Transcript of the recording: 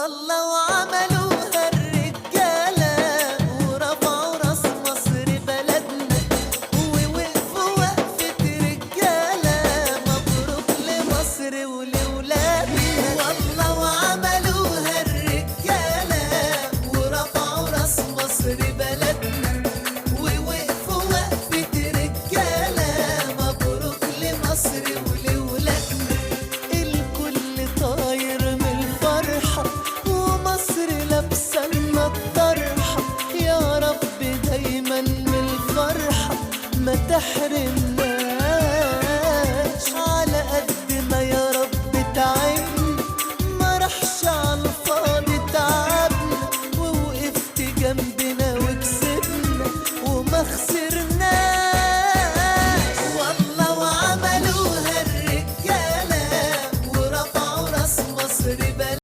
والله وعملوها الرجالة ورفعوا راس مصر بلدنا، ووقفوا وقفة رجالة. مبروك لمصر ولولادنا. والله وعملوها الرجالة ورفعوا راس مصر بلدنا، ووقفوا وقفة رجالة. مبروك لمصر ولولادنا. الكل طاير من الفرحة ومصر لابسة لنا الطرحة. يا رب دايما من الفرحة ما تحرم.